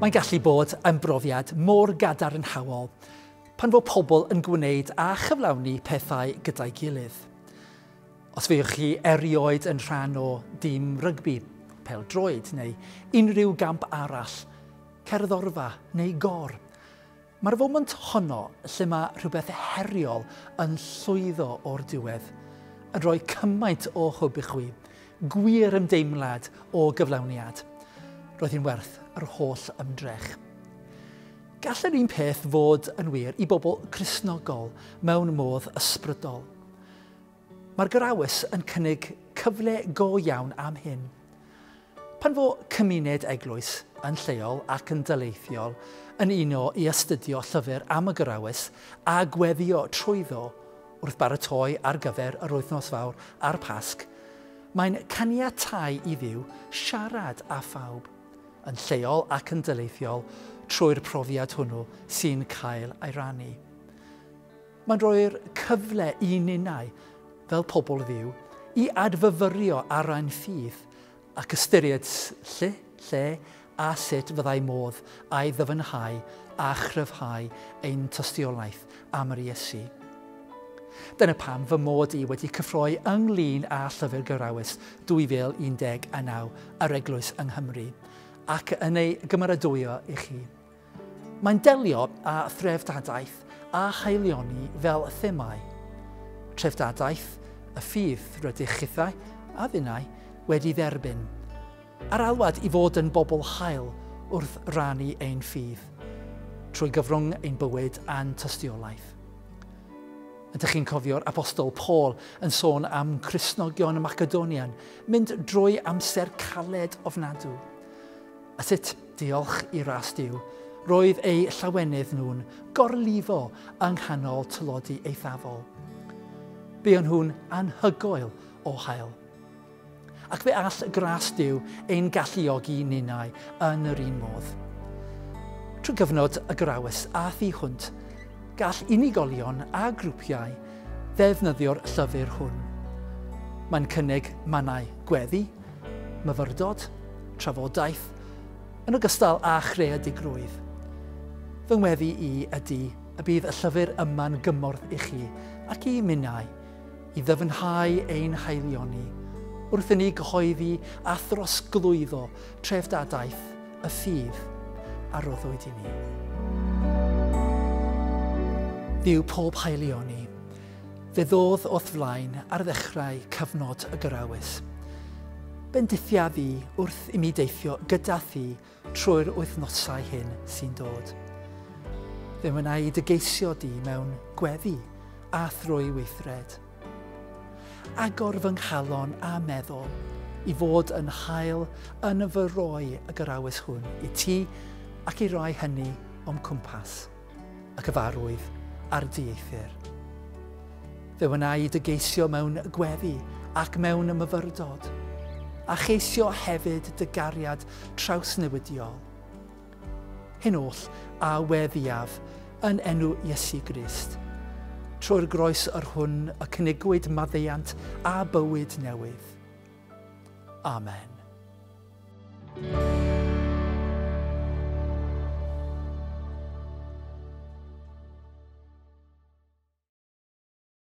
Mae'n gallu bod yn brofiad mor gadarnhaol pan fo pobl yn gwneud a chyflawni pethau gyda'i gilydd. Os fuoch chi erioed yn rhan o dîm rygbi, pêl-droed neu unrhyw gamp arall, cerddorfa neu gor, mae'r foment honno lle mae rhywbeth heriol yn llwyddo o'r diwedd yn rhoi cymaint o hwb i chwi, gwir ymdeimlad o gyflawniad. Roedd hi'n werth yr holl ymdrech. Gall yr un peth fod yn wir i bobl Cristnogol mewn modd ysbrydol. Mae'r Grawys yn cynnig cyfle go iawn am hyn. Pan fo cymuned eglwys, yn lleol ac yn daleithiol, yn uno i astudio llyfr am y Grawys a gweddio trwyddo wrth baratoi ar gyfer yr Wythnos Fawr a'r Pasg, mae'n caniatáu i Dduw siarad â phawb, yn lleol ac yn daleithiol, trwy'r profiad hwnnw sy'n cael ei rannu. Mae'n rhoi'r cyfle i ninnau, fel pobl Dduw, i adfyfyrio ar ein ffydd ac ystyried lle, lle a sut fyddai modd a'i ddyfynhau a chryfhau ein tystiolaeth am yr Iesu. Dyna pam fy mod i wedi cyffroi ynglyn â Llyfr Gyrawys 2019 yr Eglwys yng Nghymru ac yn ei gymeradwyo i chi. Mae'n delio â threftadaeth a haelioni fel themâu. Treftadaeth, y ffydd rydych chithau a finnau wedi dderbyn, a'r alwad i fod yn bobl hael wrth rannu ein ffydd, trwy gyfrwng ein bywyd a'n tystiolaeth. Ydych chi'n cofio'r Apostol Paul yn sôn am Cristnogion Macedonian mynd drwy amser caled ofnadw? A sut, diolch i ras Duw, roedd eu llawenydd nhw'n gorlifo yng nghanol tlodi eithafol. Buon nhw'n anhygoel o hael. Ac fe all gras Duw ein galluogi ninnau yn yr un modd. Trwy gyfnod y Grawys a thu hwnt, gall unigolion a grwpiau ddefnyddio'r llyfr hwn. Mae'n cynnig mannau gweddi, myfyrdod, trafodaeth, yn ogystal â chreadigrwydd. Fy ngweddi i ydy y bydd y llyfr yma'n gymorth i chi ac i minnau i ddyfnhau ein haelioni wrth i ni gyhoeddi a throsglwyddo treftadaeth y ffydd a roddwyd i ni. Dduw pob haelioni, fe ddodd o'th flaen ar ddechrau cyfnod y Gyrawys. Bendithia fi wrth i mi deithio gyda thi trwy'r wythnosau hyn sy'n dod. Fe wna i dy geisio di mewn gweddi a thrwy weithred. Agor fy nghalon a meddwl i fod yn hael yn fy roi y Gyrawys hwn i ti ac i rai hynny o'm cwmpas, y cyfarwydd a'r dieithr. Fe wna i dy geisio mewn gweddi ac mewn myfyrdod, a cheisio hefyd dy gariad trawsnewidiol. Hyn oll a weddiaf yn enw Iesu Grist, trwy'r groes yr hwn y cynigwyd maddeuant a bywyd newydd. Amen.